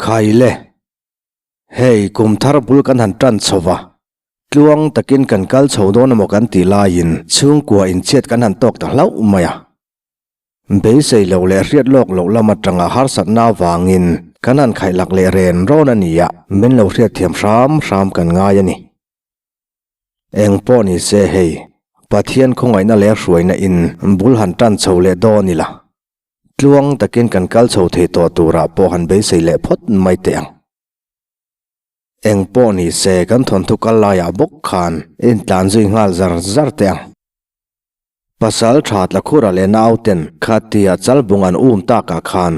Khai le. Hei kum thar bul kan han tan chho va, tluang takin kan kal chho dawn emaw kan tih laiin chhungkua inchhiat kan han tawk ta hlauh mai a. Beisei loh leh hriat lawk loh lam atanga harsatna avangin kan han khaihlak leh ren rawn a ni a, min lo hriatthiam hram hram kan ngai a ni. Eng pawh ni se hei, Pathian khawngaihna leh hruaina in bul han tan chho leh dawn ila. Tluang takin kan kal chho thei tawh turah pawh han beisei leh phawt mai teh ang. Eng pawh ni se kan thawnthu kal laiah bawk khan intlan zui nghal zar zar teh ang. Pasal tha Tlakhura leh nauten khatia Chalbung an um takah khan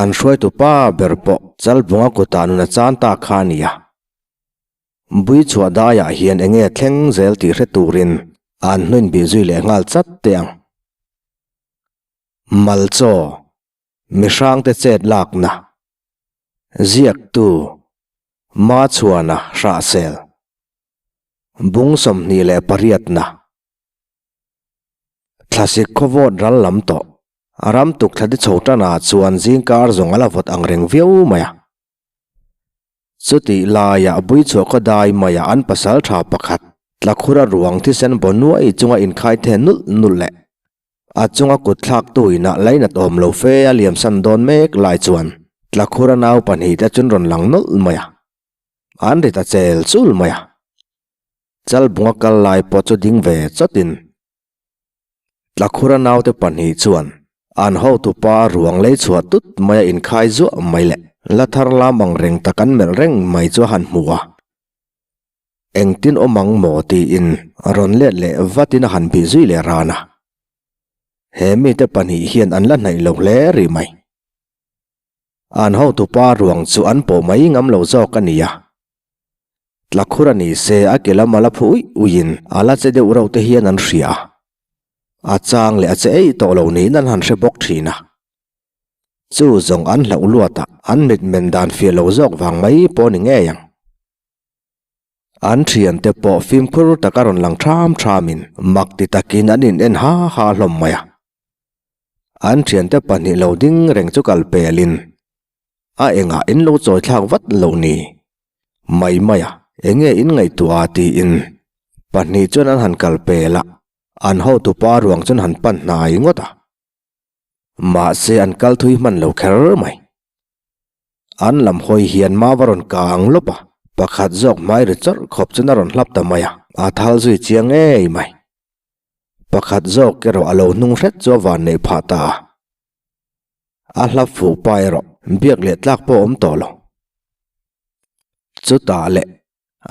an hruaitu pa ber pawh Chalbunga kutah nun a chan ta kha a ni a. Bui chhuah daiah hian enge thleng zel tih hre turin an hnuin bih zui leh nghal chat teh ang. Malchaw, Mihrangte chet lakna, Ziaktu, Machhuana Hrahsel, Bung 28na, Thlasik khawvawt ral lam tawh, ram tuk thla ti chho tanah chuan zingkar zawng a la vawt ang reng viau mai a. Chutih laiah Buichhuah khaw dai maiah an pasal tha pakhat Tlakhura ruang thisen baw nuai chunga inkhai the nulh nulh leh a chunga kut thlaktu inah lainat awm lo fe a liamsan dawn mek lai chuan Tlakhura nau pahnihte chun rawn lang nawlh mai a, an ri ta chel chul mai a. Chalbunga kal lai pawh chu ding ve chawtin Tlakhura naute pahnih chuan an hotupa ruang lei chhuah tut mai a inkhai zuah mai leh la thar lam ang reng tak an melh reng mai chu a han hmu a. Engtin awm ang maw tiin rawn let leh vatin a han bih zui leh ran a. He mite pahnih hian an la hnaih lo hle rih mai. An hotupa ruang chu an pawh mai ngam lo zawk a ni a. Tlakhur a ni se a ke lam a la phu uih uihin a la che deuh reuh te hian an hria a. A chang leh a che eih tawh lo niin an han hre bawk thin a. Chu zawng an hlauh luat a, an mitmen dan fiah lo zawk vang mai pawh a ni ngei ang. An thiante pawh fimkhur taka rawn lang tham thamin mak ti takin an in en ha ha hlawm mai a. An thiante pahnih lo ding reng chu kal pelin a engah in lo chawi thlak vat lo ni. Mai mai a, enge in ngaihtuah a tiin pahnih chuan an han kal pel a, an hotupa ruang chuan han pan hnai ngawt a. Mahse an kal thui hman lo kher mai. An lam hawi hian ma va rawn kang lawp a, pakhat zawk hmai ri chawrh khawp chuan a rawn hlap ta mai a, a thal zui chiang ngei mai. Pakhat zawk erawh a lo hnung hret chu a van neih phah ta a. A hlap fuh pa erawh biak leh tlak pawh a awm tawh lo. Chutah leh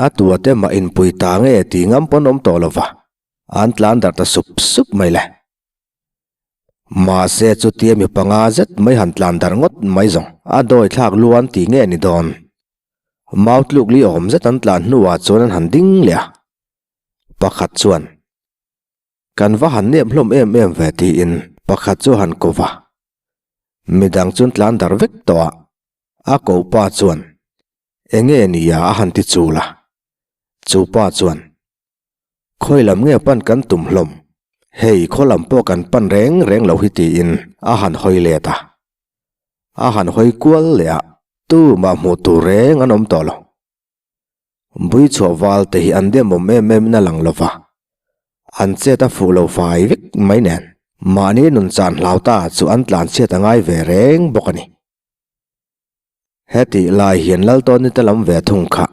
a tua te mah inpui ta nge ti ngam pawn awm tawh lo va, an tlan darh ta sup sup mai le. Mahse chutia mi panga zet mai han tlan darh ngawt mai zawng a dawi thlak luan ti nge ni dawn. Mau tluk li awm zet an tlan hnuah chuan an han ding leh a. Pakhat chuan. Kan va han nep hlawm em em ve tiin pakhat chu han ko va. Midang chuan tlan dar vek tawh a, a ko pa chuan enge nia a han ti chul a. Chu pa chuan khawi lam nge pan kan tum hlawm, hei khaw lam pawh kan pan reng reng lo hi tiin a han hawi let a. A han hawi kual leh a, tumah hmuh tur reng an awm tawh lo. Buichhuah val te hi an demawm em em in a lang lo va, an chet a fuh lo fai vek mai nen mahni nun chan hlau ta chu an tlan chhiat a ngai ve reng bawk a ni. Hetih lai hian Laltawni te lam ve thung kha.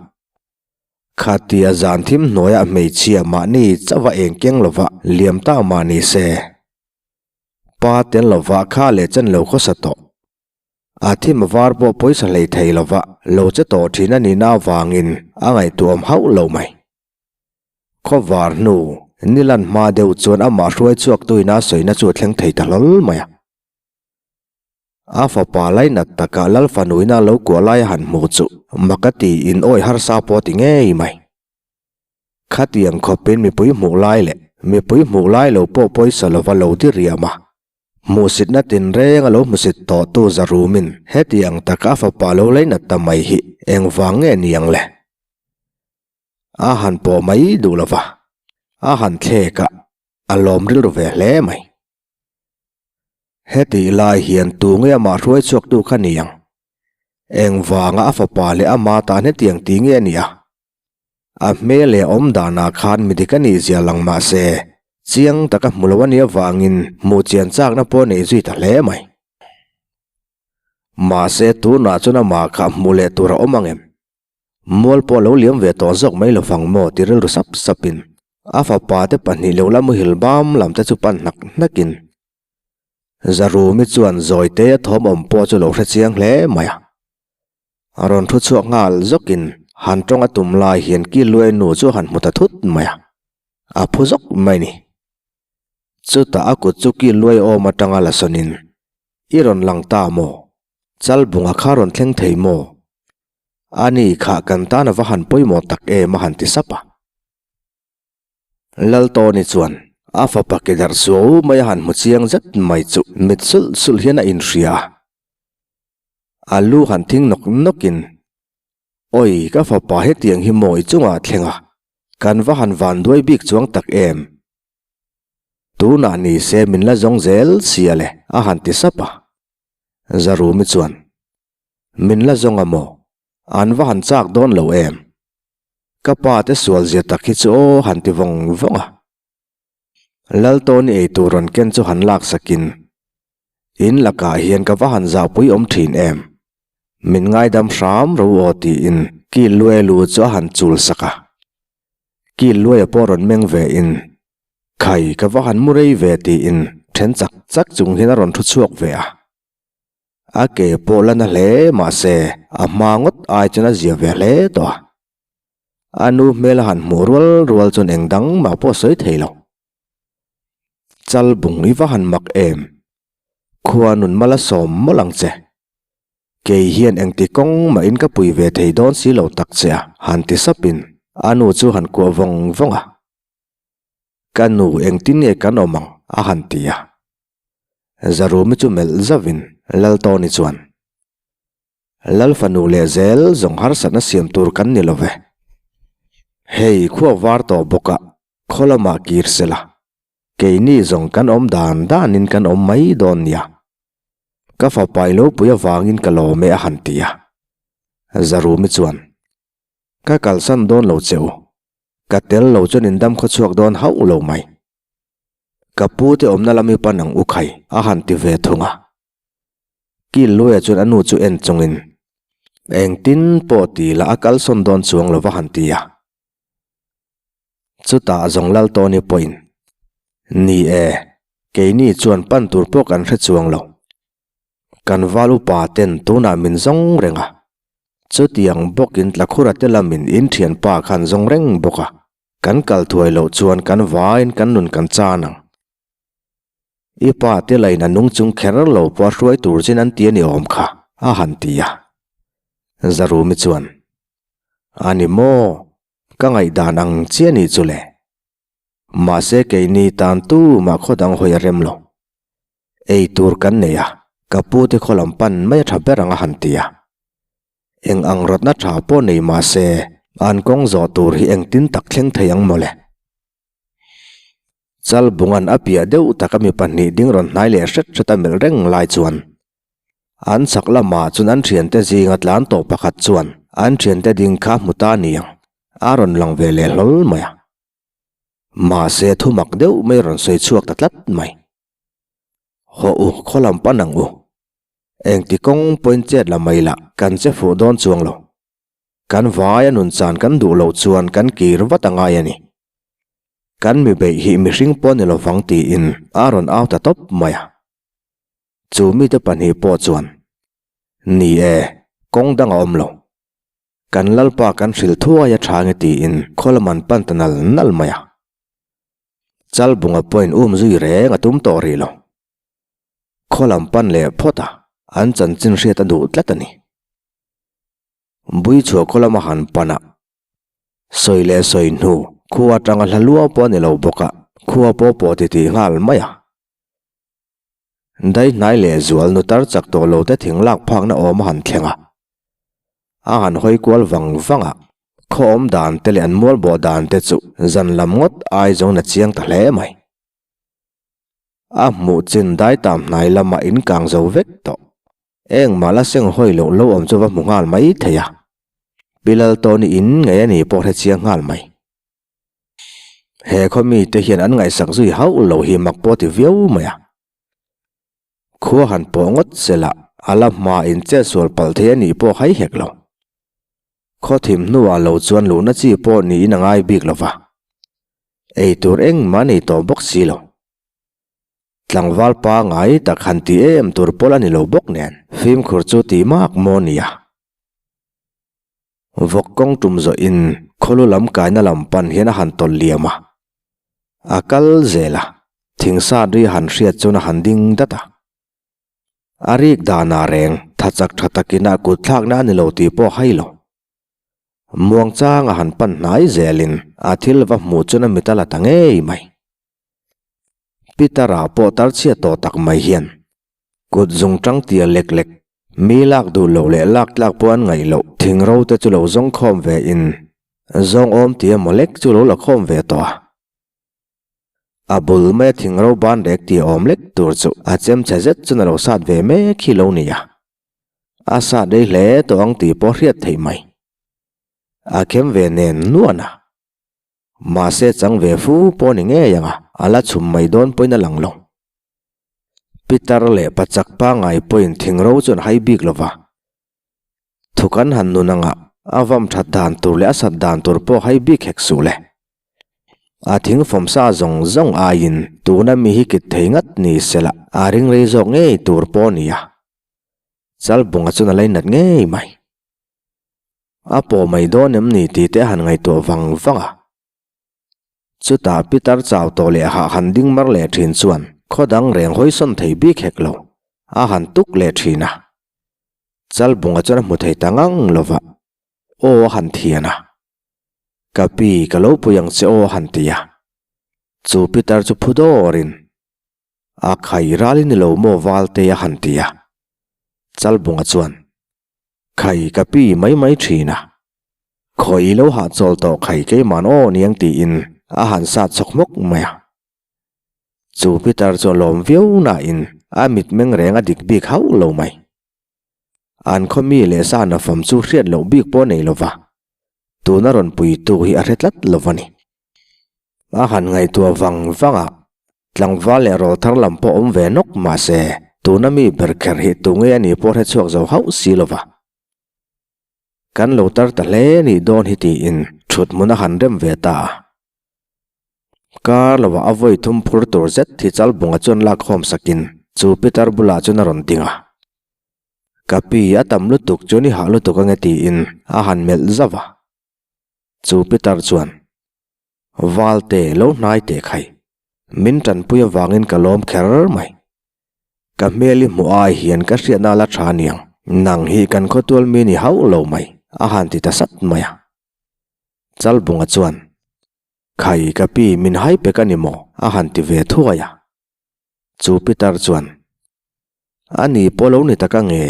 Khatia zan thim hnuaiah hmeichhia mahni chauh a eng keng lova liam ta mah ni se. Pa tel lova kha leh chen lo khawsa tawh. A thim var pawh pawisa hlei thei lova lo che tawh thin a nihna avangin a ngaihtuahawm hauh lo mai. Khawvar hnu, Nilan hma deuh chuan amah hruai chhuak tuina sawina chu a thleng thei ta hlawl mai a. A fapa lainat takah Lal fanuina lo kuah lai a han hmuh chu mak a tiin awi harsa pawh a ti ngei mai. Khatiang khawpin mipui hmuh lai leh mipui hmuh lai lo pawh pawisa lova lo ti riam a. Hmuhsitna tinreng a lo hmusit tawhtu Zarumin hetiang taka a fapa lo leinat ta mai hi engvang nge ni ang le? A han pawh mai duh lo va, a han thlek a, a lawm rilru ve hle mai. Hetih lai hian tu nge amah hruai chhuaktu kha ni ang? Engvanga a fapa leh ama tan hetiang ti nge a nih a? A hmel leh awm danah khan mi dik a nih zia lang mah se, chiang taka hmu lo a nih avangin hmuh chian chakna pawh a nei zui ta hle mai. Mahse tunah chuan amah kha hmuh leh tur a awm ang em? Mual pawh lo liam ve tawh zawk mai lovang maw ti rilru sap sapin a fapa te pahnih lo la muhil bam lam te chu pan hnak hnakin Zarumi chuan Zawite a thawm awm pawh chu lo hre chiang hle mai a. A rawn thu chhuak nghal zawkin han tawng a tum lai hian Kiluai nu chu a han hmu ta thut mai a, a phu zawk mai ni. Chutah a kut chu Kiluai awm atanga la sawnin, I rawn lang ta maw? Chalbunga kha rawn thleng thei maw? Ani kha kan tan a va han pawimawh tak em a han ti sap a. Laltawni chuan a fapa ke darh suau mai a han hmu chiang zet mai chu mit sulh sulh hian a inhria a. A lu han thing nawk nawkin, Awi, ka fapa hetiang hi maw i chungah a thleng a, kan va han van duai bik chuang tak em? Tunah ni se min la zawng zel sia le, a han ti sap a. Zarumi chuan, Min la zawng a maw? An va han chak dawn lo em? Ka pa te sual zia tak hi chu aw han ti vawng vawng a. Laltawni ei tur rawn ken chu han lak sakin, In lakah hian ka va han zahpui awm thin em? Min ngaidam hram ro aw tiin Kil Luai lu chu a han chul sak a. Kil Luaia pawh rawn meng ve in, Khai ka va han mu rei ve tiin then chak chak chung hian a rawn thu chhuak ve a. A ke pawh la na hle mahse a hma ngawt ai chuan a zia ve hle tawh a. A nu hmel a han hmuh rual rual chuan eng dang mah pawh a sawi thei lo. Chal bung i va han mak em? Khua nun mal a sawm mawlh ang che. Kei hian engti kawng mahin ka pui ve thei dawn si lo tak che a, han ti sapin a nu chu han kuah vawng vawng a. Ka nu engtin nge kan awm ang? a han ti a. Zarumi chu melh zauhin Laltawni chuan, Lal fanu leh zel zawng harsatna siam tur kan ni lo ve. Hei khua var tawh bawk a, khaw lamah kir se la, keini zawng kan awm dan danin kan awm mai dawn nia. Ka fapa i lo pui avangin ka lawm e a han ti a. Zarumi chuan, Ka kalsan dawn lo che u, ka tel lo chuan in dam khawchhuak dawn hauh lo mai. Ka pu te awmna lam hi pan ang u khai a han ti ve thung a. Kil Luaia chuan a nu chu en chungin, Engtin pawh ti la a kalsawn dawn chuang lo va han ti a. Chutah zawng Laltawni pawhin, Ni e, keini chuan pan tur pawh kan hre chuang lo. Kan val upa ten tunah min zawng reng a. Chutiang bawkin Tlakhura te lamin in thianpa khan zawng reng bawk a. Kan kal thuai loh chuan kan vaiin kan nun kan chan ang. I pa te lain a nung chung kher lo pawh a hruai tur chin an ti a ni awm kha, a han ti a. Zarumi chuan, A ni maw, ka ngaihdan ang chiah nih chu le. Mahse keini tan tumah khaw dang hawi a rem lo. Ei tur kan nei a, ka pu te khaw lam pan mai a tha ber ang a han ti a. Eng ang rawtna tha pawh nei mah se, an kawng zawh tur hi engtin tak thleng thei ang mawle. Chalbunga'n a piah deuh taka mi pahnih ding rawn hnai leh hret hret a melh reng lai chuan an chhak lamah chuan an thiante zinga tlan tawh pakhat chuan an thiante ding kha hmu ta niang a rawn lang ve leh hlawl mai a. Mahse thumak deuh mai rawn sawi chhuak ta tlat mai. Hawh u, khaw lam pan ang u. Engti kawng pawhin chet la mai lah kan che fuh dawn chuang lo. Kan vai a nun chan kan duh loh chuan kan kir vat a ngai a ni. Kan mi beih hi mihring pawh ni lovang tiin a rawn au ta tawp mai a. Chu mite pahnih pawh chuan, Ni e, kawng dang a awm lo. Kan Lalpa kan hrilh thuai a tha nge tiin khaw lam an pan ta nal nal mai a. Chalbunga pawhin um zui reng a tum tawh rih lo. Khaw lam pan leh phawt a, an chanchin hriat a duh tlat a ni. Buichhuah khaw lama han pan a, sawi leh sawi hnu khua atanga hla lua pawh a ni lo bawk a, khua pawh pawh ti tih nghal mai a. Dai hnai leh zual nu tar chak tawh lo te thing lak phakna awm a han thleng a. A han hawi kual vang vang a, khaw awm dan te leh an mual bawh dan te chu zan lam ngawt ai zawng na chiang ta hle mai. A hmuh chin dai tam hnai lamah in kang zo vek tawh. Engmah la seng hawi loh lo awm chu va hmu nghal mai thei a. Pi Laltawni in ngei a ni pawh hre chiang nghal mai. He khaw mite hian an ngaihsak zui hauh lo hi mak pawh ti viau mai a. Khua han pawh ngawt se lah a la hma in chet sual palh thei a nih pawh hai hek lo. Khaw thim hnuah lo chuan luhna chi pawh niin a ngai bik lo va. Ei tur engmah nei tawh bawk si lo. Tlangval pangai tak han ti em tur pawl a ni lo bawk nen fimkhur chu ti mak maw nia. Vawk kawng tum zawh in khawlu lam kaina lam pan hian a han tawlh liam a. A kal zel a, thingsat ri han hriat chuan a han ding dat a. A rik danah reng tha chak tha takin a kut thlakna a ni lo tih pawh hai lo. Muangchang a han pan hnai zelin a thil va hmuh chuan a mit a la ta ngei mai. Peter-a pawh tar chhiat tawh tak mai hian kut zung tang tia lek lek, mi lak duh loh leh lak tlak pawh an ngaih loh thing ro te chu lo zawng khawm ve in zawng awm tia maw lek chu lo la khawm ve tawh a. A bul maia thing ro ban rek tia awm lek tur chu a chem chhe zet chuan a lo sat ve mek hi lo ni a. A sat rei hle tawh ang tih pawh hriat theih mai. A khem ve nen nuan a. Mahse chang ve fu pawh ni ngei ang a, a la chhum mai dawn pawhin a lang lo. Pitar leh pachak pangngai pawhin thingro chu an hai bik lo va. Thuk an han nun anga a vam that dan tur leh a sat dan tur pawh hai bik hek suh le. A thing fawmsa zawng zawng aiin tuna mi hi kit thei ngat ni sela a ring rei zawk ngei tur pawh a ni a. Chalbunga chuan a lainat ngei mai. A pawh mai dawn em ni tih te a han ngaihtuah vang vang a. Chutah Pitar chau tawh leh hah han ding mar leh thin chuan khaw dang reng hawi sawn thei bik hek lo, a han tuk leh thin a. Chalbunga chuan a hmu thei ta ngang lo va, aw a han thian a. Ka pi, ka lo pui ang che aw a han ti a. Chu Pitar chu phu dawrin a khai ral i ni lo maw Valte a han ti a. Chalbunga chuan Khai ka pi mai mai thin a. Khawi i lo hahchawl tawh khai keiman aw niang tiin a han sat chhawk hmawk mai a. Chu Peter chu a lawm viau nain a mitmeng reng a dik bik hauh lo mai. An khaw mi leh sa na fam chu hriat loh bik pawh nei lova, tuna rawn puitu hi a hre tlat lo a ni. A han ngaihtuah vang vang a, tlangval leh rawl thar lam pawh awm ve nawk mah se, tuna mi ber kher hi tu nge a nih pawh hre chhuak zo hauh si lo va. Kan lo tar ta hle nih dawn hi tiin thut hmun a han rem ve ta a. Kar lovah a vawi thum phur tur zet hi Chalbunga chuan lak khawm sakin chu pitar bulah chuan a rawn ding a. Ka pi a tam lutuk chuan i hah lutuk ange tiin a han melh zauh a. Chu pitar chuan Valte lo hnai teh khai. Min tanpui avangin ka lawm kher mai. Ka hmel i hmuh ai hian ka hriatna la tha niang. Nang hi kan khawtual mi ni hauh lo mai, a han ti ta sat mai a. Chalbunga chuan, Khai ka pi min hai pek a ni maw? a han ti ve thuai a. Chu Pitar chuan, A ni pawh lo ni tak ange,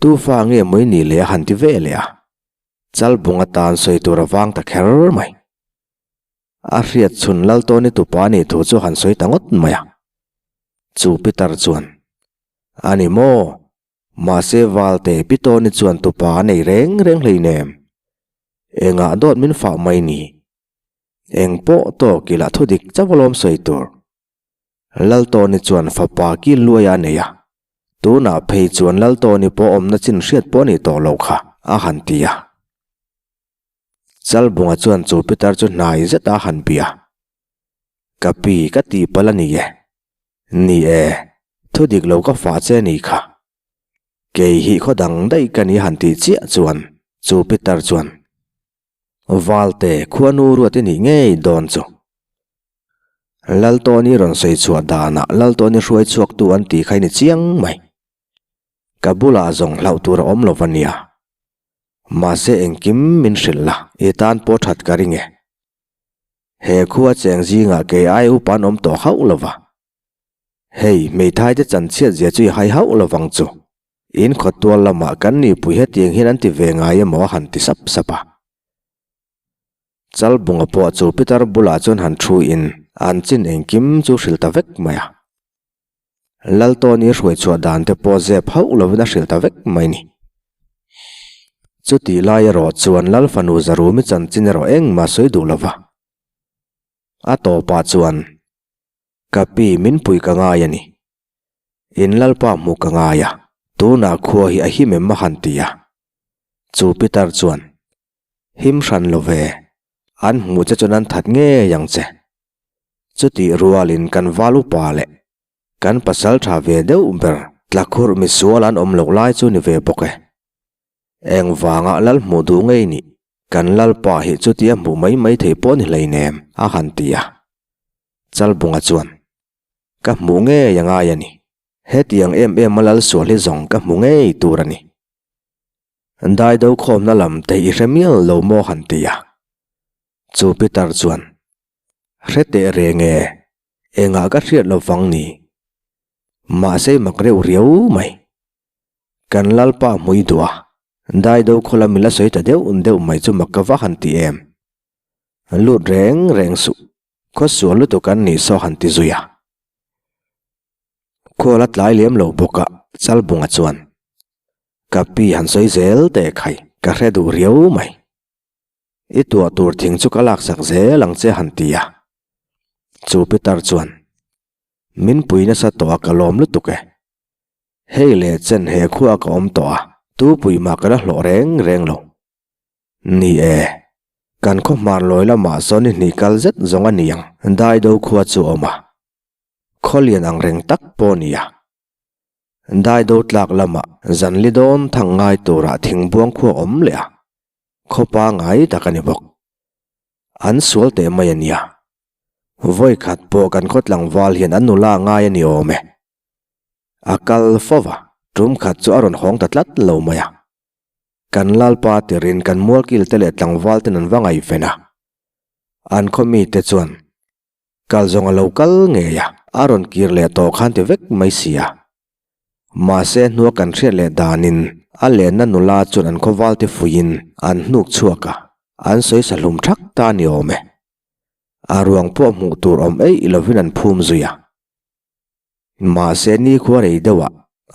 tu fa nge maw i nih le a han ti ve leh a. Chalbung atan sawi tur a vang ta kher mai. A hriat chhun Laltawni tupa nih thu chu han sawi ta ngawt mai a. Chu Pitar chuan, A ni maw? Mahse Valte Pitawni chuan tupa a nei reng reng hleinem. Engah dawt min fah mai ni? Eng pawh tawk ila thudik chauh alawm sawi tur. Laltawni chuan fapa kil luai a nei a, tunah phei chuan Laltawni pawh awmna chin hriat pawh a nih tawh loh kha, a han ti a. Chalbunga chuan chu pitar chu hnai zet a han bia. Ka pi ka tih palh a ni e. Ni e, thu dik lo ka fah che ni kha. Kei hi khaw dang daih ka ni han tih chiah chuan chu pitar chuan Valte khuanu ruat i nih ngei dawn chu. Laltawni rawn sawi chhuah danah Laltawni hruai chhuaktu an tih kha i ni chiang mai. Ka bulah zawng hlauh tur a awm lo va nia. Mahse engkim min hrilh la, i tan pawh that ka ring e. He khua cheng zingah kei ai upa an awm tawh hauh lo va. Hei, hmeithai te chanchhiat zia chu i hai hauh lo vang chu. In khawtual lamah kan nipui hetiang hian an ti ve ngai emaw a han ti sap sap a. Chalbunga pawh chu Peter bulah chuan han thu in an chin engkim chu hrilh ta vek mai a. Laltawni hruai chhuah dan te pawh zep hauh lovin a hrilh ta vek mai ni. Chutih lai erawh chuan Lal fanu Zarumi chanchin erawh engmah sawi duh lova. A tawpah chuan, Ka pi min pui ka ngai a ni. In Lalpa hmuh ka ngai a, tunah khua hi a him em a han ti a. Chu Pitar chuan, Him hran lo ve, an hmuh che chuan an that ngei ang che. Chutih rualin kan val upa leh kan pasal tha ve deuh ber tlakhurh misual an awm loh lai chu ni ve bawk e. Engvanga lal hmuh duh ngei nih, kan lalpa hi chutia hmuh mai mai thei pawh ni hleinem a han ti a. Chalbunga chuan, Ka hmuh ngei a ngai a ni, hetiang em em a lal sual hi zawng ka hmu ngei tur a ni. Daido khawmna lam te i hre mial lo maw han ti a. Chu Peter chuan, Hre teh reng e, engah ka hriat lo vang ni. Mahse mak reuh riau mai. Kan Lalpa hmui duh a, Daido khaw lam i la sawi ta deuh deuh mai chu mak ka va han ti em. Lut reng reng suh, khaw sual lutuk an nih saw han ti zui a. Khual a tlai lem lo bawk a, Chalbunga chuan, Ka pi han sawi zel teh khai, ka hre duh riau mai. I tuah tur thing chu ka laksak zel ang che han ti a. Chu Peter chuan, Min pui nasa tawh a ka lawm lutuk e. Hei leh chen he khua ka awm tawh a, tu pui mah ka la hlawh reng reng lo. Ni e, kan khaw hmar lawi lamah sawn i hnih kal zet zawng a ni ang, Daido khua chu a awm a. Khaw lian ang reng tak pawh a ni a. Daido tlak lamah zan li dawn thang ngai turah thingbuang khua awm leh a, khaw pangai tak a ni bawk. An sual teh mai a nia. Vawi khat pawh kan khaw tlangval hian an nula ngai a ni awm e. A kal fo va, tum khat chu a rawn hawng ta tlat lo mai a. Kan lalpa tirin kan mualkil te leh tlangval ten an va ngaihven a. An khaw mite chuan Kal zawng a lo kal ngei a, a rawn kir leh tawh khan ti vek mai si a. Mahse hnua kan hriat leh danin a lenna nula chuan an khawval te fuiin an hnuk chhuak a, an sawi sa hlum thak ta ni awm e. A ruang pawh hmuh tur awm eih lovin an phum zui a. Mahse nikhua rei deuhah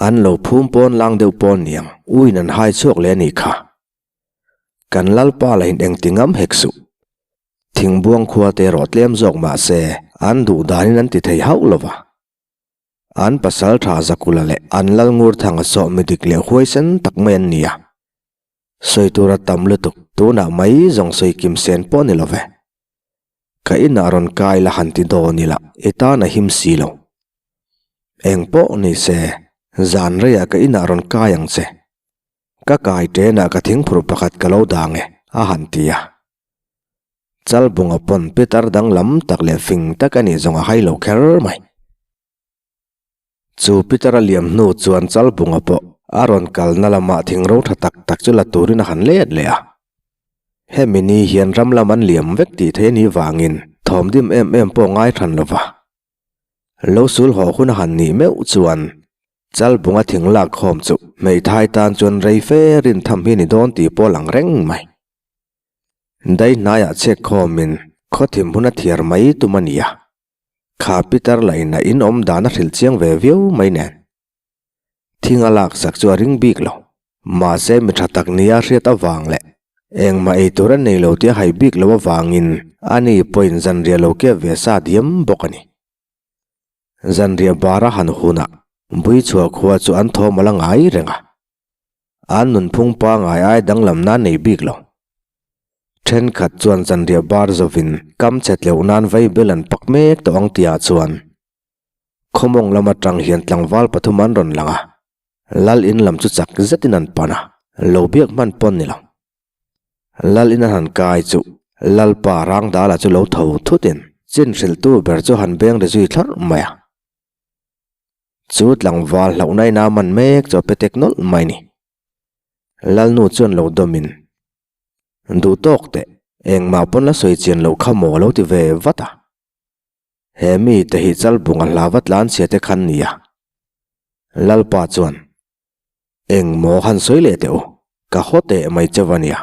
an lo phum pawn lang deuh pawn niang uiin an hai chhuak leh a nih kha. Kan Lalpa lahin engti ngam hek suh. Thingbuang khua te erawh tlem zawk mah se an duh danin an ti thei hauh lo va. An pasal tha Zakula leh an Lal Ngurthanga sawh mi dik leh huaisen tak mai an ni a. Sawi tura tam lutuk tunah mai zawng sawi kim sen pawh ni lo ve. Ka inah rawn kai la han ti dawn ila i tan a him si lo. Eng pawh ni se zan reiah ka inah rawn kai ang che. Ka kai ṭenah ka thingphur pakhat ka lo dang e, a han ti a. Chalbunga pawn Peter danglam tak leh fing tak a nih zawng a hai lo kher mai. Chu Peter a liam hnu chuan Chalbunga pawh a rawn kalna lamah thingro ṭha tak tak chu la turin a han let leh a. Hemi ni hian ram lam an liam vek tih theih a nih vangin thawmdim em em pawh ngai hran lo va. Lo sul haw hun a han nih meuh chuan Chalbunga thing lak khawm chu hmeithai tan chuan rei fe rin tham hi ni dawn tih pawh lang reng mai. Dai hnaiah chhek khawmin khaw thim hun a thiar mai tum a ni a. Kha Peter lah in a in awm dan a hrilh chiang ve viau mai nen. Thing a lak sak chu a ring bik lo. Mahse mi tha tak nia hriat avang leh engmah ei tur a nei lo tih a hai bik lo avangin ani pawhin zanriah lo kep ve sa diam bawk a ni. Zanriah bara han hunah Buichhuah khua chu an thawm a la ngai reng a. An nunphung pangai ai danglam nan nei bik lo. Thenkhat chuan zanriah bar zawin kam chhe tleuh nan vaibel an pak mek tawh ang tihah chuan khawmawng lam atang hian tlangval pathum an rawn lang a, Lal in lam chu chak zetin an pan a, lo biak hman pawn ni lo. Lal in a han kai chu Lalpa Rangdala chu lo tho thutin chin hrilhtu ber chu han beng ri zui thlarh mai a. Chu tlangval hlauhna ina man mek chu a pe tek nawlh mai ni. Lalnu chuan lo dawmin, Duh tawk teh, engmah pawn la sawi chian loh kha maw lo ti ve vat a. He mite hi Chalbunga hlava tlanchhia te khan nia. Lalpa chuan, Eng maw han sawi leh teh u, ka haw teh mai cheu a nia.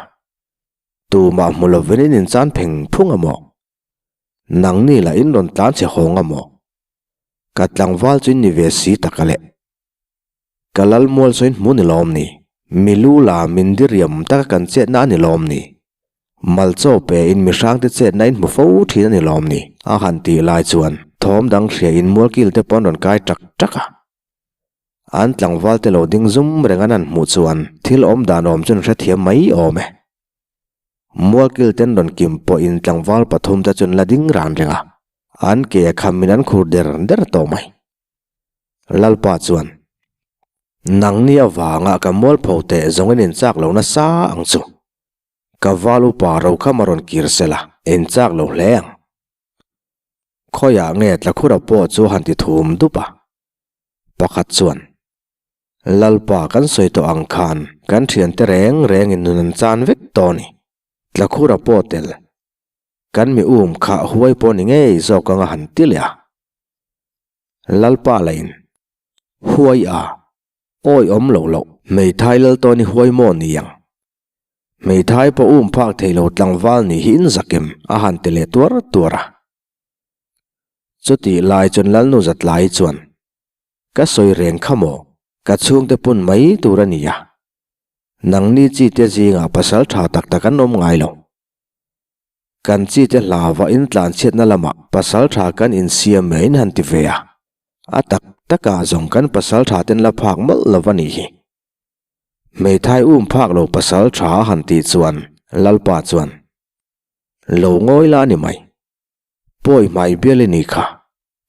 Tumah hmu lovin in inchan pheng phung a maw? Nangni lah in rawn tlan chhe hawng a maw? Ka tlangval chu in ni ve si tak a le. Ka lal mual saw in hmu ni lawm ni? Mi lu la min diriam taka kan chetna a ni lawm ni? Mal chaw pe in mi hrangte chetna in hmu fo thin a ni lawm ni? A han tih lai chuan thawm dang hria in mualkil te pawh an rawn kai tak tak a. An tlangval te lo ding zum reng an han hmuh chuan thil awm dan awm chu an hrethiam mai awm e. Mualkil ten rawn kim pawh in tlangval pathum te chu an la ding ran reng a, an ke a kham in an khur der der tawh mai. Lalpa chuan, Nangni avanga ka mualpho teh zawng in inchak lo nasa ang chu. Ka val upa ro kha ma rawn kir sela, inchak lo hle ang. Khawiah nge Tlakhura pawh chu han ti thum dup a? Pakhat chuan, Lalpa kan sawi tawh ang khan kan thiante reng rengin nun an chan vek tawh a ni. Tlakhura pawh tel. Kan mi um kha huai pawh ni ngei zawk anga han ti leh a. Lalpa lain, Huai a, awi awm loh loh, hmeithai lal tawn i huai maw ni ang? Hmeithai pawh um phak thei lo tlangval ni hi in zakim, a han ti leh tuar tuar a. Chutih lai chuan Lalnu Zatlai chuan, Ka sawi reng kha maw, ka chhungte pun mai tur a ni a. Nangni chi te zingah pasal tha tak tak an awm ngai lo. Kan chi te hlava in tlanchhiatna lamah pasal tha kan insiam mai in han ti ve a, a tak takah zawng kan pasal tha ten la phak mawlh lo a nih hi. Hmeithai um phak lo pasal tha a han tih chuan Lalpa chuan, Lo ngawi la a ni mai. Pawi hmai bial i nih kha.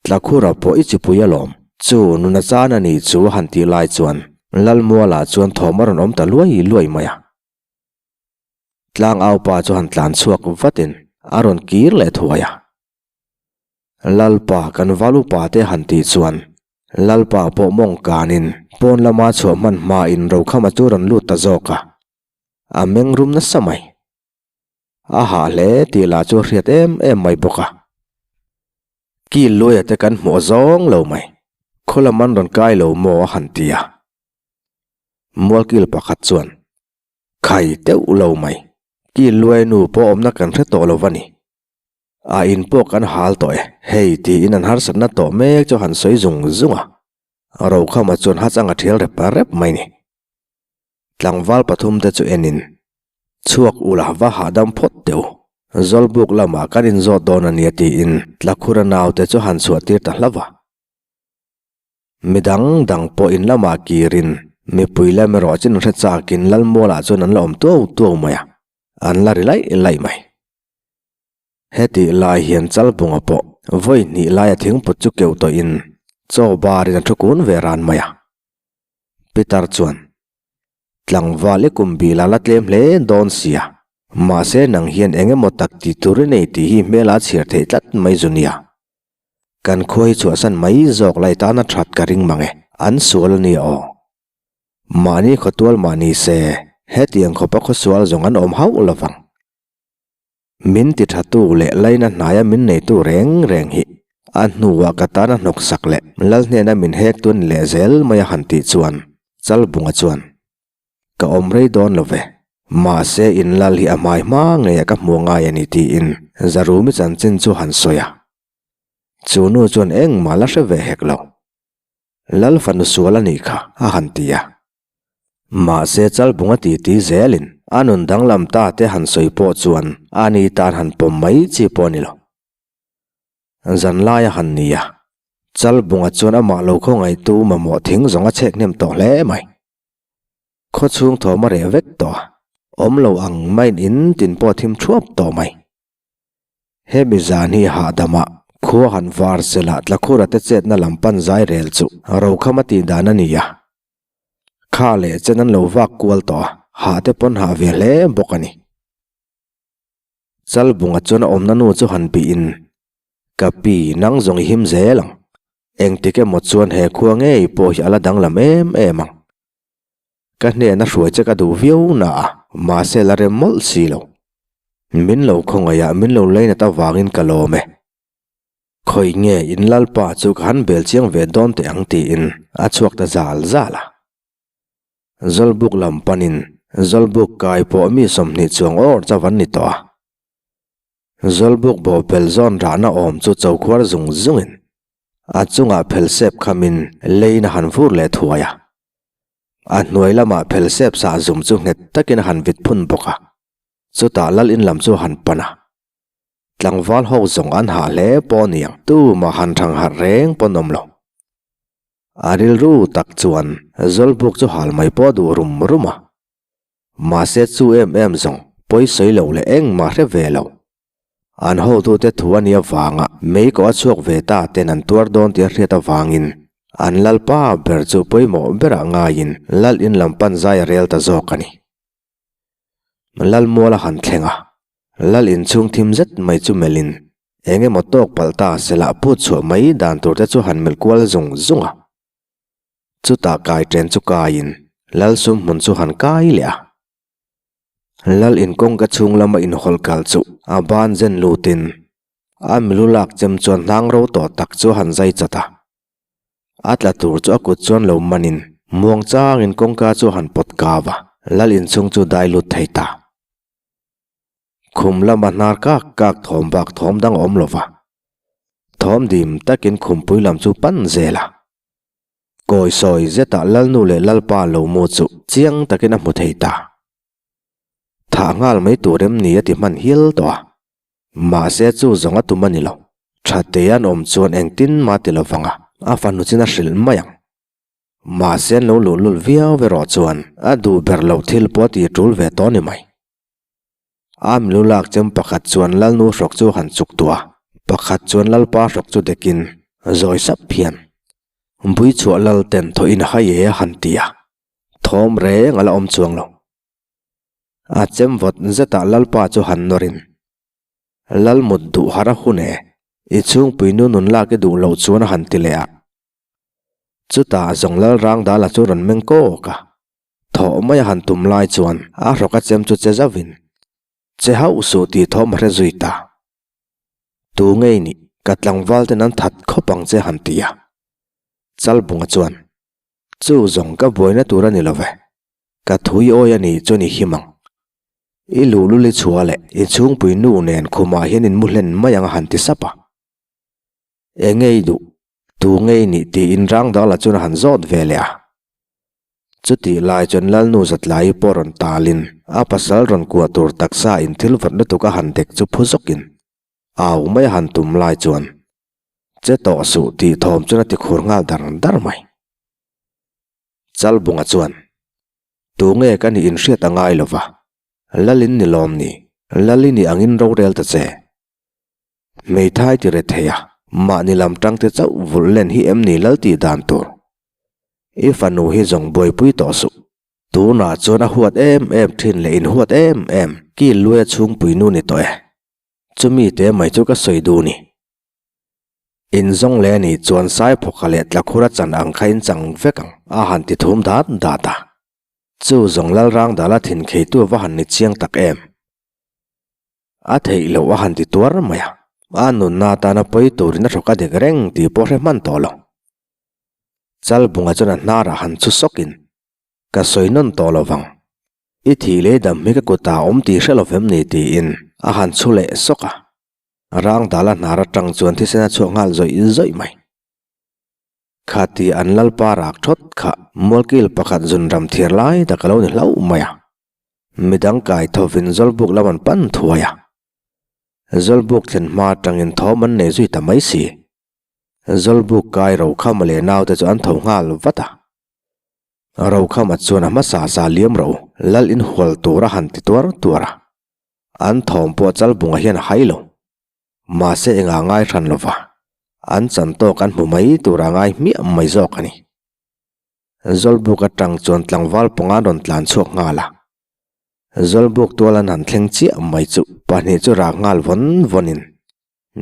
Tlakhura pawh i chipui alawm. Chu nuna chan a nih chu a han tih lai chuan Lalmuala chuan thawm a rawn awm ta luai luai mai a. Tlangau pa chu han tlan chhuak vatin a rawn kir leh thuai a. Lalpa kan val upa te han tih chuan Lalpa pawh mawng kanin pawn lama chhuah hman hmain Rokhama chu rawn lut ta zawk a. A meng rum nasa mai. A hah hle tih lah chu a hriat em em mai bawk a. Kil luaia te kan hmuh zawng lo mai. Khaw lam an rawn kai lo maw a han ti a. Mualkil pakhat chuan Khai deuh lo mai. Kil luai nu pawh awmna kan hre tawh lo va ni. A in pawh kan hal tawh e. Hei tiin an harsatna tawh mek chu han sawi zung zung a. Rokhama chuan hachang a thial rep rep mai ni. Tlangval pathum te chu enin, Chhuak ula va hahdam phawt teh u. Zawlbuk lamah kan inzawt dawn a nia tiin Tlakhura naute chu han chhuah tir ta hlauh a. Mi dang dang pawh in lamah kirin mipui lam erawh chin hre chakin Lalmualah chuan an la awm tuau tuau mai a, an la ri laih laih mai. Hetih lai hian Chalbunga pawh vawi hnih laia thingput chu keuh tawhin chaw barin a thu kun ve ran mai a. Peter chuan, Tlangval i kum bil a la tlem hle dawn sia, mahse nang hian eng emaw tak ti tur i nei tih hi hmel a chhiar theih tlat mai zu nia. Kan khua hi chhuahsan mai zawk lai tan a that ka ring mang e, an sual a nia aw. Mahni khawtual mah ni se, hetiang khawpa khawsual zawng an awm hauh lo vang. Min ti thatu leh laina hnaia min neitu reng reng hi a hnuah ka tana hnawksak leh lal hnena min hek tu a ni leh zel mai a han tih chuan Chalbunga chuan, Ka awm rei dawn lo ve. Mahse in lal hi a hmai hma ngeiah ka hmu ngai a ni tiin Zarumi chanchin chu han sawi a. Chu nu chuan engmah la hre ve hek lo. Lal fanu sual a nih kha a han ti a. Mahse Chalbunga titi zelin a nun danglam ta te han sawi pawh chuan a ni tan han pawm mai chi pawh a ni lo. Zanlai a han ni a. Chalbunga chuan amah lo khawngaihtu mamawh thing zawng a chhek hnem tawh hle mai. Khaw chhung thawm a reh vek tawh a, awm lo ang maiin in tin pawh a thim thuap tawh mai. Hemi zan hi hahdamah khua han var sela Tlakhura te chetna lam pan zai rel chu Rokham a tih dan a ni a. Kha leh chen an lo vak kual tawh a, hah te pawn hah ve hle bawk a ni. Chalbunga chuan a awmna nu chu han bihin, Ka pi, nang zawng i him zel ang. Engtik emaw chuan he khua ngei pawh hi a la danglam em em ang. Ka hnena hruai che ka duh viau na a, mahse la rem mawlh si lo. Min lo khawngaih a, min lo leinat avangin ka lawm e. Khawi nge in Lalpa chu ka han bel chiang ve dawn teh ang tiin a chhuak ta zal zal a. Zawlbuk lam panin Zawlbuk kai pawh mi 20 chuang awr chauh an ni tawh a. Zawlbuk bawhbel zawn rahna awm chu chokhuar zung zungin. A chungah phelsep khamin leiin a han vur leh thuai a. A hnuai lamah phelsep sah zum chu nghet takin a han vit phun bawk a. Chutah lal in lam chu a han pan a. Tlangval ho zawng an hah hle pawh niang tumah han thang harh reng pawn awm lo. A rilru tak chuan Zawlbuk chu hal mai pawh a duh rum rum a. Mahse chu em em zawng pawi sawi lo leh engmah hre ve lo. An hotute thu a nih avanga mei kawh a chhuak ve ta ten an tuar dawn tih a hriat avangin an lalpa ber chu pawimawh berah ngaiin lal in lam pan zai a rel ta zawk a ni. Lalmual a han thleng a, lal inchhung thim zet mai chu melhin eng emaw tawk palh ta sela put chhuah mai dan tur te chu han melh kual zung zung a. Chutah kai chen chu kaiin lal sum hmun chu han kai leh a. Lal inkawngka chhung lama inhawlh kal chu a ban zen lutin a milu lak chem chuan hnang ro tawh tak chu a han zai chat a. A tla tur chu a kut chuan lo manin muang changin kawngka chu a han pawt kau a, lal inchhung chu dai lut thei ta. Khum lama hnar kak kak thawm bak thawm dang a awm lo va, thawm dim takin khumpui lam chu pan zel a. Kawi sawi zetah Lalnu leh Lalpa lo mu chu chiang takin a hmu thei ta. Thah nghal mai tur em ni a ti hman hial tawh a. Mahse chu zawng a tum a ni lo. Tha te an awm chuan engtin mah ti lo vang a, a fanu chin a hrilh mai ang. Mahse an lo luhlul viau ve rawh chuan a duh ber loh thil pawh a ti tul ve tawh a ni mai. A milu lak chem pakhat chuan Lalnu hrawk chu han chuk tuah a, pakhat chuan Lalpa hrawk chu dekin zawi sap hian Buichhuah lal ten thaw in hai e a han ti a, thawm reng a la awm chuang lo. A chem vawt zetah Lalpa chu han nawrin, Lal mut duh har a hun e, i chhungpui nu nun lak i duh loh chuan a han ti leh a. Chutah zawng Lal Rangdala chu rawn meng kawk a. Thawh mai a han tum lai chuan a hrawk a chem chu che zauhin, Che hauh suh tih thawm a hre zui ta. Tu ngei nih, ka tlangval ten an that khawp ang che han ti a. Chalbunga chuan, Chu zawng ka buaina tur a ni lo ve, ka thui awi a nih chuan i him ang. I luhlul i chhuah leh i chhungpui nu nen khumah hian in mu hlen mai ang a han ti sap a. Eng ngei duh, tu ngei nih tiin Rangdala chuan a han zawt ve leh a. Chutih lai chuan Lalnu Zatlai pawh rawn talin a pasal rawn kuah tur taksa in thil vawt lutuk a han dek chu phu zawkin au mai a han tum lai chuan che tawh suh tih thawm chuan a ti khur nghal dar dar mai. Chalbunga chuan, Tu nge ka nih inhriat a ngai lova, Lalin ni lawm ni, Lalini angin rorel ta che. Hmeithai ti rethei a, mahni lam tangte chauh vulh len hi em ni lal tih dan tur? I fanu hi zawng buaipui tawh suh. Tunah chuan a huat em em thin leh inhuat em em kil luaia chhungpui nu ni tawh e. Chumi te mai chu ka sawi duh ni. Inzawng leh anih chuan Saiphawka leh Tlakhura chan ang kha in chang vek ang a han ti thum dat dat a. Chu zawng Lalrangdala thinkheitu va han ni chiang tak em. A theih loh a han ti tuar mai a, a nunna atana pawi turin a hrawk a dek reng tih pawh hre hman tawh lo. Chalbunga chuan a hnarah han chhu sawkin, Ka sawi nawn tawh lo vang. I thih leh dam hi ka kutah a awm tih hre lo vem ni tiin a han chhu leh sawk a. Rangdal a hnar atang chuan thisen a chhuak nghal zawih zawih mai. Khati an lalpa rak thawt kha mualkil pakhat zunram thiar lai tak a lo ni hlauh mai a. Midang kai thovin Zawlbuk lam an pan thuai a. Zawlbuk thlen hma atangin thawm an nei zui ta mai si. Zawlbuk kai Rokhama leh naute chu an tho nghal vat a. Rokhama chuan a hmasa sa liam ro lal inhual tur a han ti tuar tuar a. An thawm pawh Chalbunga hian a hai lo. Mahse engah ngai hran lova an chan tawk an hmu mai tur a ngai hmiah mai zawk a ni. Zawlbuk atang chuan tlangval panga an rawn tlan chhuak nghal a. Zawlbuk tual an han thleng chiah mai chu pahnih chu rak nghal vawn vawnin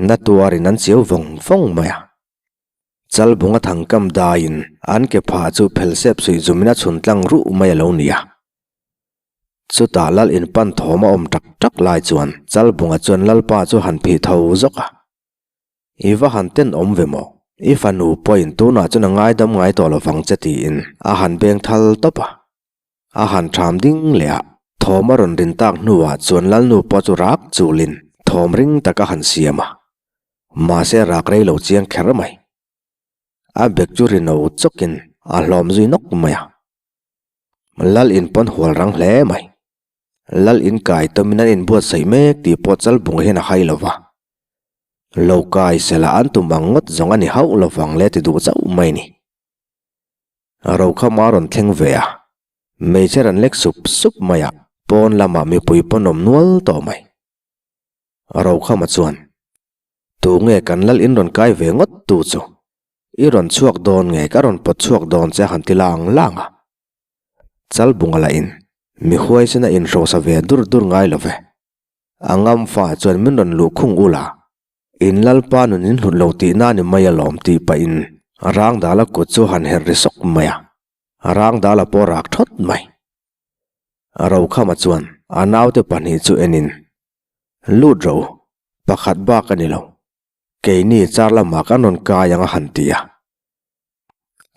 na tuarin an chiau vawng vawng mai a. Chalbunga thangkam daiin an ke phah chu phel sep suih zumin a chhun tlang ruh mai a lo ni a. Chutah lal inpan thawm a awm tak tak lai chuan Chalbunga chuan Lalpa chu han phih tho zawk a. I va han ten awm ve maw? I fanu pawhin tunah chuan a ngaidam ngai tawh lovang che tiin a han beng thal tawp a. A han ṭham ding leh a, thawm a rawn rin tak hnuah chuan Lalnu pawh chu rak chulin thawm ring tak a han siam a. Mahse rak rei lo chiang kher mai. A bek chu ri no chawkin a hlawm zui nawk mai a. Lal in pawn hual rang hle mai. Lal in kai tawmin an inbuatsaih mek tih pawh Chalbunga hian a hai lo va. Lo kai sela an tum ang ngawt zawng a ni hauh lo vang le ti duh chauh mai ni. Rokhama rawn thleng ve a, hmeichhe rawn lek sup sup mai a, pawn lamah mipui pawn awm nual tawh mai. Rokhama chuan, Tunge kan lal in rawn kai ve ngawt tu chu? I rawn chhuak dawn nge ka rawn pawt chhuak dawn che a han ti lang lang a. Chalbunga lah in mi huaisen a inhrosa ve dur dur ngai lo ve. A ngam fa chuan min rawn luh khung ul a, in lalpa nun in hlut lo tihna ni mai alawm tih pahin Rangdala kut chu han herh ri sawk mai a, Rangdala pawh rak thawt mai. Rokhama chuan a naute pahnih chu enin, Lut rawh u, pakhat bak a ni lo. Keini char lamah kan rawn kai ang a han ti a.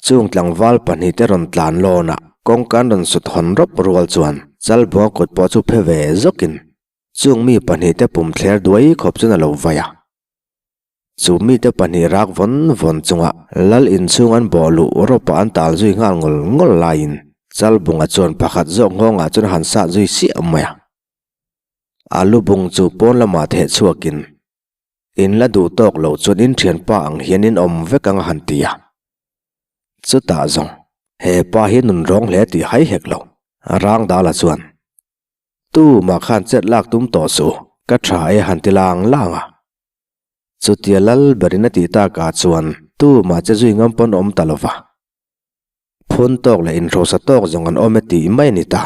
Chung tlangval pahnihte rawn tlan lawn a, kawngka an rawn sut hawn rawp rual chuan Chalbunga kut pawh chu phe ve zawkin chung mi pahnihte pum thler duai khawp chuan a lo vai a. Chu mite pahnih rak vawn vawn chunga lal inchhung an bawh luh rawpa an tal zui nghal ngawl ngawl laiin Chalbunga chuan pakhat zawk nghawngah chuan a han sat zui siah mai a. A lubung chu pawn lamah theh chhuakin In la duh tawk loh chuan in thianpa ang hian in awm vek ang a han ti a. Chutah zawng, he pa hi nun rawng hle tih hai hek lo, Rangdala chuan, Tu mah khan chet lak tum tawh suh, ka tha e han ti lang lang a. Chutia lal berin a tih takah chuan tu mah che zui ngam pawn awm ta lo va. Phun tawk leh inhrosa tawk zawng an awm e tih mai a ni ta.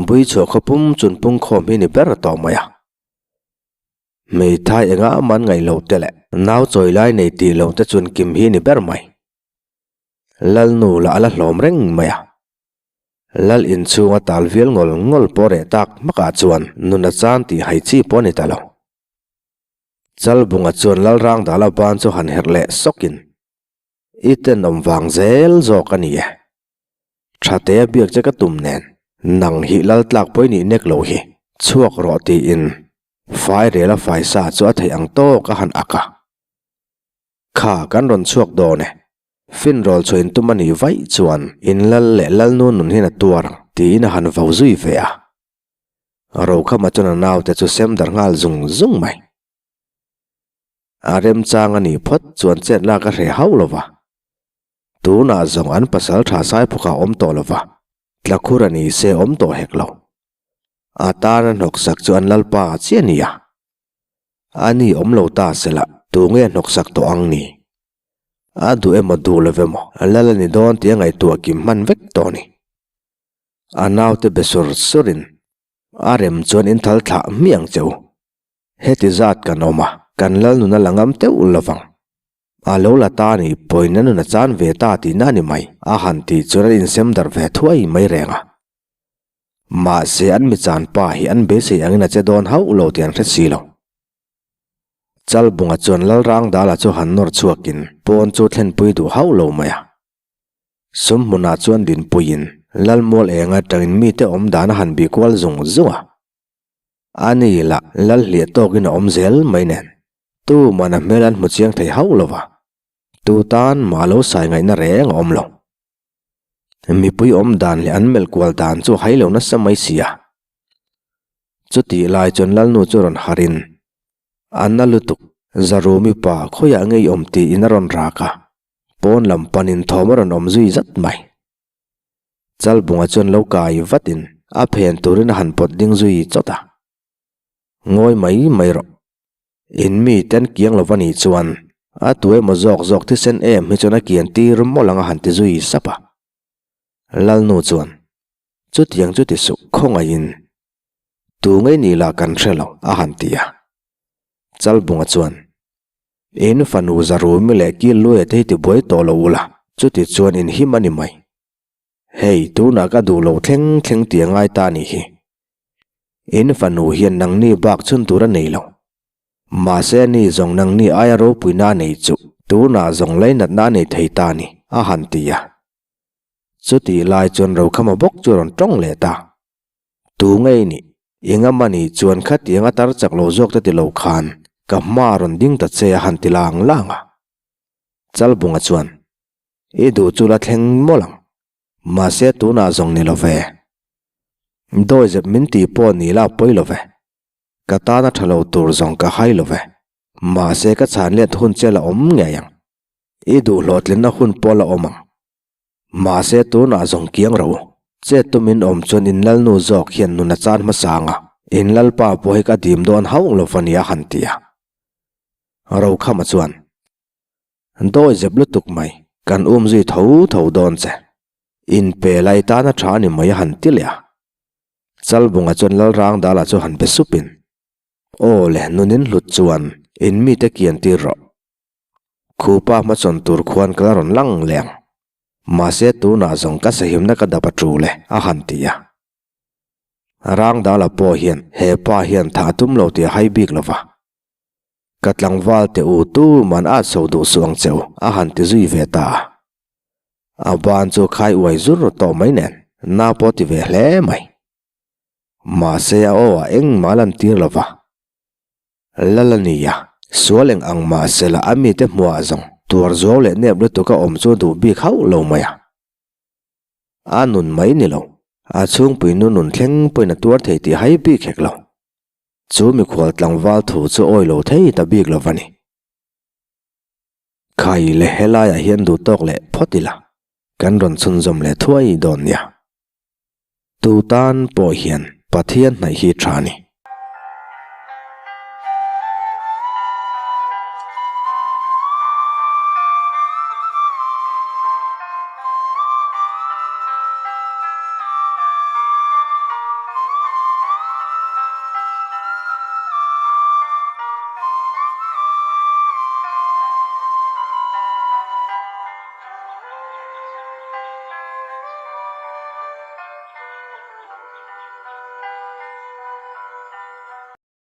Bui chhuah khaw pum chun pung khawm hi ni ber tawh mai a. Hmeithai engah man ngaih loh te leh nau chawi lai nei tih loh te chun kim hi ni ber mai. Lalnu lah a la hlawm reng mai a. Lal inchhunga tal vial ngawl ngawl pawh reh tak hmakah chuan nun a chan tih hai chi pawh a ni ta lo. Chalbunga chuan Lalrangdala ban chu han herh leh sawkin I tenawm vang zel zawk a ni e. Thatea biak che ka tum nen nang hi lal tlak pawi nih nek lo hi chhuak rawh tiin fai rel a fai sa chu a theih ang tawk a han ak a. Kha kan rawn chhuak dawn e. Finrawl chhuah in tum a nih vaih chuan in lal leh lalnu nun hian a tuar ang tiin a han vo zui ve a. Rokhama chuan a naute chu sem dar nghal zung zung mai. A remchang a nih phawt chuan chet lak a hreh hauh lo va. Tunah zawng an pasal tha Saiphawkah awm tawh lo va, Tlakhur a ni se awm tawh hek lo. A tana hnawksak chu an lalpa a chiah a ni a. A ni awm lo ta sela tunge hnawksak tawh ang ni? A duh emaw duh lo emaw lal a ni dawn tih a ngaihtuah kim hman vek tawh a ni. A naute be sur surin a rem chuan in thal thlah hmiah ang che u. Heti zat kan awm a, kan lal nun a la ngam teuh lovang. A lo la ta ni, pawina nun a chan ve ta tihna a ni mai, a han tih chuan an insem darh ve thuai mai reng a. Mahse an mi chan pa hi an beisei angin a che dawn hauh lo tih an hre si lo. Chalbunga chuan Lalrangdala chu han nawr chhuakin pawn chu thlenpui duh hauh lo mai a. Sum hmunah chuan dinpuiin Lalmual eng atangin mite awm dan a han bih kual zung zung a. A ni lah lal hliah tawkin a awm zel mai nen, tuman a hmel an hmu chiang thei hauh lo va, tu tan mah lo sai ngaihna reng a awm lo. Mipui awm dan leh an melh kual dan chu hai lo nasa mai si a. Chutih lai chuan Lalnu chu rawn harin, A na lutuk, Zarumi pa khawiah ngei awm tiin a rawn rak a, pawn lam panin thawm a rawn awm zui zat mai. Chalbunga chuan lo kai vatin a phen turin a han pawt ding zui chawt a. Ngawi mai mai rawh. In mi ten kiang lo va nih chuan a tu emaw zawk zawk thisen em hi chuan a kian tir mawlh ang a han ti zui sap a. Lalnu chuan, Chutiang chu ti suh khawngaihin tu ngei nih lah kan hre lo a han ti a. Chalbunga chuan, In fanu Zarumi leh Killuia te hi tibuai tawh lo ula, chuti chuan in him a ni mai. Hei, tunah ka duh lo thleng thleng tih a ngai ta nih hi. In fanu hian nangni bak chhun tur a nei lo. Mahse ani zawng nangni aia ropuina a nei chu tunah zawng lainatna a nei thei ta ni, a han ti a. Chutih lai chuan Rokhama bawk chu a rawn tawng leh ta. Tu ngei nih, i ngam a nih chuan khatiang a tar chak lo zawk te ti lo khan ka hma rawn ding ta che a han ti lang lang a. Chalbunga chuan, I duh chu la thleng mawlh ang. Mahse tunah zawng ni lo ve. Dawizep min tih pawh ni la pawi lo ve. Ka tana tha lo tur zawng ka hai lo ve. Mahse ka chhan let hun che la awm ngei ang. I duh hlawhtlinna hun pawh la awm ang. Mahse tunah zawng kiang ro. Chet tumin awm chuan in lalnu zawk hian nun a chan hmasa ang a, in lalpa pawh hi ka dim dawn hauh lo va nia han ti a. Rokhama chuan, Dawi zep lutuk mai, kan um zui tho tho dawn che. In pe lai tana tha a ni mai a han ti leh a. Chalbunga chuan Lalrangdala chu han be supin, Aw le, nunin hlut chuan in mite kian tir rawh. Khupa hmachhawn tur khuan ka la rawn lang leh ang. Mahse tunah zawng ka sahimna ka dap a tul e, a han ti a. Rangdala pawh hian he pa hian thah a tum lo tih a hai bik lo va. Ka tlangval teh u tuman a chho duh suh ang che u, a han ti zui ve ta a. A ban chu khai uai zur tawh mai nen, na pawh ti ve hle mai. Mahse a aw ah engmah a lantir lo va. Lal a ni a, sual eng ang mah se la a mite hmuah zawng tuar zuau leh nep lutuk a awm chu duh bik hauh lo mai a. A nun mai ni lo, a chhungpui nu nun thleng pawhin a tuar thei tih hai bik hek lo. Chu mikhual tlangval thu chu awi lo thei ta bik lo va ni. Khai le helaiah hian duh tawk leh phawt ila, kan rawn chhunzawm leh thuai dawn nia. Tu tan pawh hian Pathian hnaih hi tha a ni.